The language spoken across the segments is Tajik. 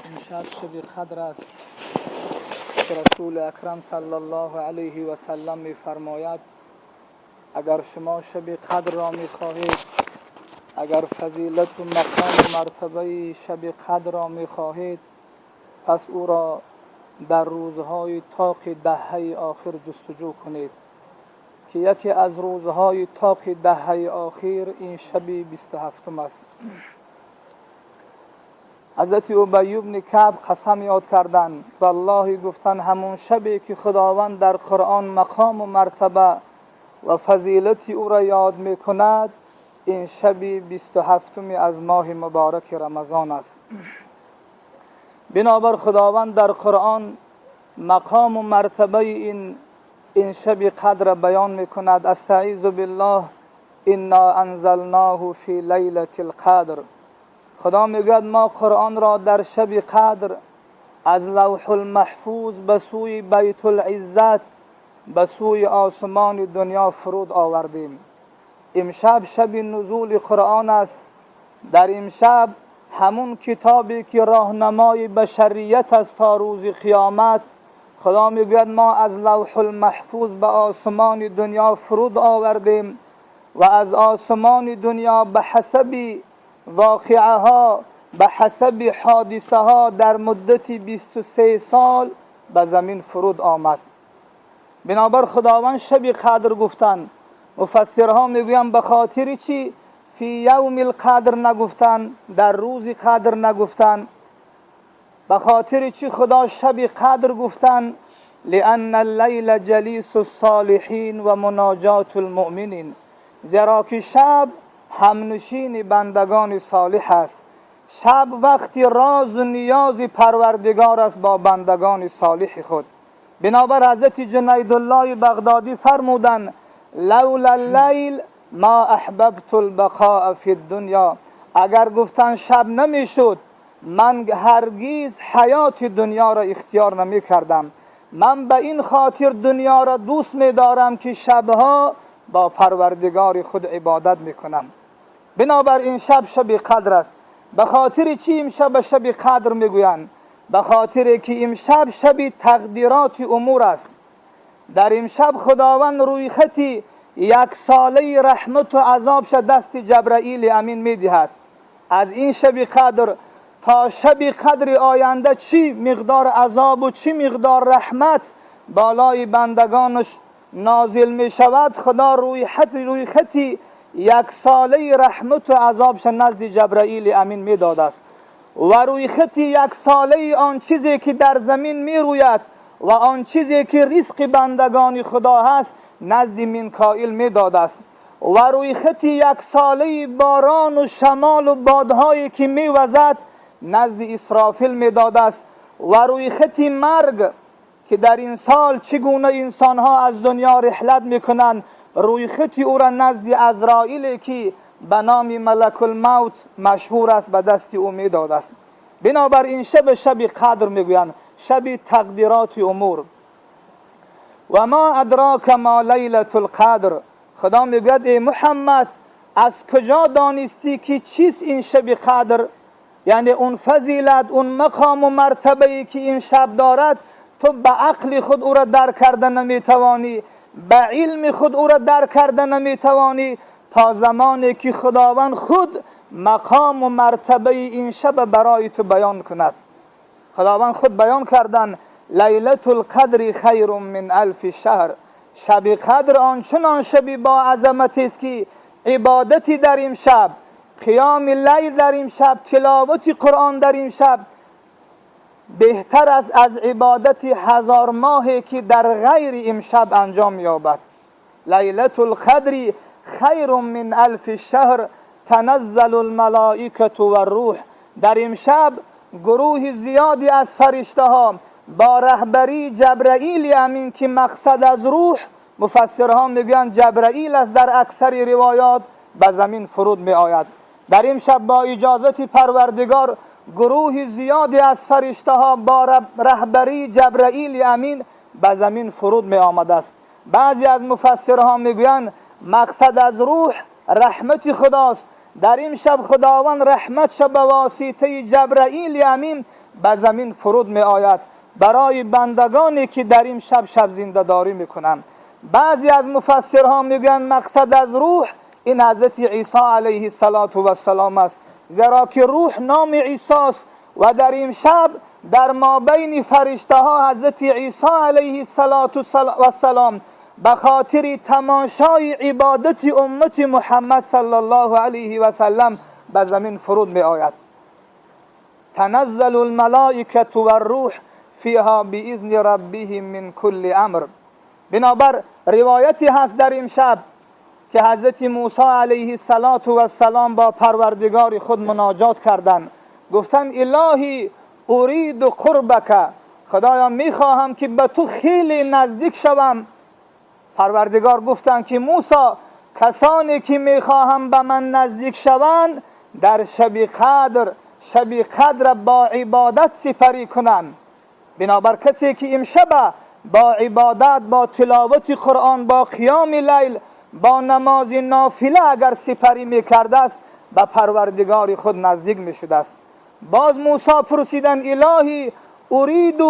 Имшаб шаби қадр аст, ки Расули Акрам саллаллоҳу алайҳи васаллам мефармояд: агар шумо шаби қадрро мехоҳед, агар фазилату мақому мартабаи шаби қадрро мехоҳед, пас ӯро дар рӯзҳои тоқи даҳаи охир ҷустуҷӯ кунед, ки яке аз рӯзҳои тоқи даҳаи охир ин шаби 27-ум аст. Ҳазрати Убай ибни Каъб қасам ёд карданд: валлоҳи, гуфтанд, ҳамун шабе ки Худованд дар Қуръон мақому мартаба ва фазилати ӯро ёд мекунад, ин шаби 27-уми аз моҳи мубораки Рамазон аст. Бинобар Худованд дар Қуръон мақому мартабаи ин шаби қадрро баён мекунад. Астаизу биллоҳ: инна анзалноҳу фи лайлатил қадр. Худо мегӯяд: мо Қуръонро дар шаби қадр аз Лавҳулмаҳфуз ба сӯи Байтулиззат, ба сӯи осмони дунё фуруд овардем. Имшаб шаби нузули Қуръон аст. Дар имшаб ҳамун китобе ки роҳнамои башарият аст то рӯзи қиёмат, Худо мегӯяд: мо аз Лавҳулмаҳфуз ба осмони дунё фуруд овардем ва аз осмони дунё ба ҳасаби воқеаҳо, ба ҳасаби ҳодисаҳо дар муддати 23 сол ба замин фуруд омад. Бинобар Худованд шаби қадр гуфтанд. Муфассирҳо мегӯянд, ба хотири чӣ фи явмил қадр нагуфтанд, дар рӯзи қадр нагуфтанд? Ба хотири чӣ Худо шаби қадр гуфтанд? Лианна лайла ҷалису солиҳин ва муноҷоту лмуъминин. Зеро ки шаб ҳамнишини бандагони солиҳ аст. Шаб вақти розу ниёзи Парвардигор аст бо бандагони солиҳи худ. Бинобар Ҳазрати Ҷунайдуллоҳи Бағдодӣ фармуданд: лавла лайл ма аҳбабту лбақоа фи дунё. Агар, гуфтанд, шаб намешуд, ман ҳаргиз ҳаёти дунёро ихтиёр намекардам. Ман ба ин хотир дунёро дӯст медорам, ки шабҳо бо Парвардигори худ ибодат мекунам. Бинобар ин шаб шаби қадр аст. Ба хотири чӣ имшаб ба шаби қадр мегӯянд? Ба хотире ки имшаб шаби тақдироти умур аст. Дар имшаб Худованд рӯйхати яксолаи раҳмату азобша дасти Ҷабраили Амин медиҳад. Аз ин шаби қадр то шаби қадри оянда чӣ миқдор азобу чӣ миқдор раҳмат болои бандагонаш нозил мешавад, Худо рӯйхати яксолаи раҳмату азобша назди Ҷабраили Амин медодааст ва рӯйхати яксолаи он чизе ки дар замин мерӯяд ва он чизе ки ризқи бандагони Худо ҳаст, назди Минкоил медодааст ва рӯйхати яксолаи борону шамолу бодҳое ки мевазад, назди Исрофил медодааст ва рӯйхати марг, ки дар ин сол чӣ гуна инсонҳо аз дунё риҳлат мекунанд, рӯйхати ӯро назди Азроиле ки ба номи Малакулмавт машҳур аст, ба дасти ӯ медодааст. Бинобар ин шаб шаби қадр мегӯянд, шаби тақдироти умур. Ва ма адрока ма лайлатул қадр. Худо мегӯяд: эй Муҳаммад, аз куҷо донистӣ, ки чист ин шаби қадр? Яъне он фазилат, он мақому мартабае ки ин шаб дорад, ту ба ақли худ ӯро дарк карда наметавонӣ, ба илми худ ӯро дарк карда наметавонӣ, то замоне ки Худованд худ мақому мартабаи ин шаб барои ту баён кунад. Худованд худ баён кардан: лайлатул қадри хайрун мин алфи шаҳр. Шаби қадр ончунон шаби бо азаматест, ки ибодати дар ин шаб, қиёми лайл дар ин шаб, тиловати Қуръон дар ин шаб беҳтар аст аз ибодати 1000 моҳе ки дар ғайри имшаб анҷом меёбад. Лайлатул қадри хайрун мин алфи шаҳр, таназзалу лмалоикату варрӯҳ. Дар имшаб гурӯҳи зиёде аз фариштаҳо бо раҳбарии Ҷабраили Амин, ки мақсад аз рӯҳ, муфассирҳо мегӯянд, Ҷабраил аст, дар аксари ривоят, ба замин фуруд меояд. Дар ин шаб бо иҷозати Парвардигор гурӯҳи зиёде аз фариштаҳо бо раҳбарии Ҷабраили Амин ба замин фуруд меомадааст. Баъзе аз муфассирҳо мегӯянд, мақсад аз рӯҳ раҳмати Худост. Дар ин шаб Худованд раҳматша ба воситаи Ҷабраили Амин به زمین فرود می آید برای بندگانی که در این شب شب زنده‌داری میکنند. بعضی از مفسرها میگن مقصد از روح این حضرت عیسی علیه السلام است، زیرا که روح نام عیسی است و در این شب در مابین فرشته ها حضرت عیسی علیه السلام به خاطر تماشای عبادت امت محمد صلی الله علیه و سلم به زمین فرود می آید. تنزل الملائکة والروح فیها باذن ربهم من کل امر. بنابر روایتی هست در این شب که حضرت موسی علیه السلام با پروردگار خود مناجات کردند. گفتند الهی ارید قربک، خدایا میخواهم که به تو خیلی نزدیک شوم. پروردگار گفتند که موسی کسانی که میخواهم به من نزدیک شوند در شب قدر، شب قدر با عبادت سپری کنند. بنابر کسی که امشب با عبادت، با تلاوت قرآن، با قیام لیل، با نماز نافله اگر سپری میکرده است به پروردگار خود نزدیک میشده است. باز موسی پرسیدن الهی ارید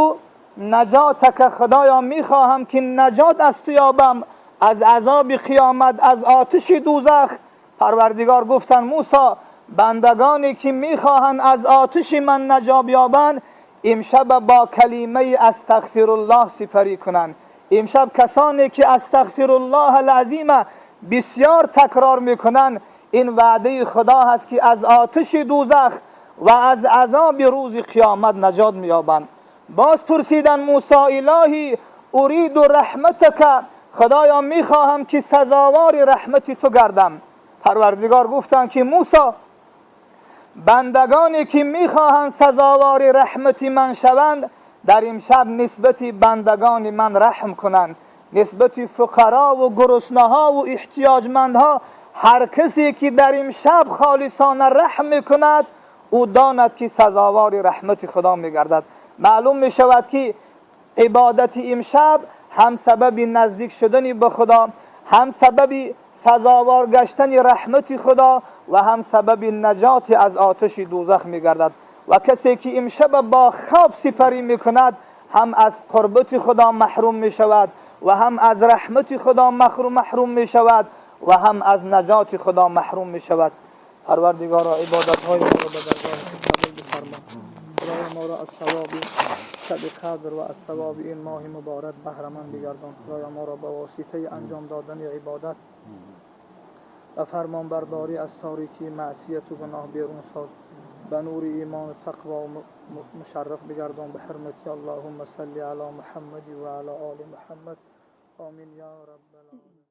نجاتک، خدایا میخواهم که نجات از تو یابم، از عذاب قیامت، از آتش دوزخ. پروردگار گفتند موسی بندگانی که میخواهند از آتش من نجات یابند امشب با کلمه استغفر الله سپری کنند. امشب کسانی که استغفر الله العظیم بسیار تکرار میکنند این وعده خدا هست که از آتش دوزخ و از عذاب روز قیامت نجات مییابند. باز پرسیدن موسی الهی ارید رحمتک، خدایا میخواهم که سزاوار رحمت تو گردم. پروردگار گفتند که موسی بندگانی که میخواهند سزاوار رحمت من شوند در این شب نسبت بندگان من رحم کنند، نسبت فقرا و گرسنه ها و احتیاجمندها. هر کسی که در این شب خالصانه رحم میکند او داند که سزاوار رحمت خدا میگردد. معلوم میشود که عبادت امشب هم سبب نزدیک شدن به خدا، هم سبب سزاوار گشتن رحمت خدا و هم سبب نجات از آتش دوزخ میگردد. و کسی که امشب با خواب سپری میکند هم از قربت خدا محروم میشود و هم از رحمت خدا محروم میشود و هم از نجات خدا محروم میشود. پروردگارا عبادت های ما را به درگاه قبول بفرما. خدایا ما را از ثواب شب قدر و از ثواب این ماه مبارک بهره مند بگردان. خدایا ما را به واسطه انجام دادن عبادت و فرمانبرداری از تاریکی معصیت و گناه بیرون ساز، به نور ایمان و تقوا مشرف بگردان. به حرمت اللهم صل علی محمد و علی آل محمد. آمین یا رب العالمین.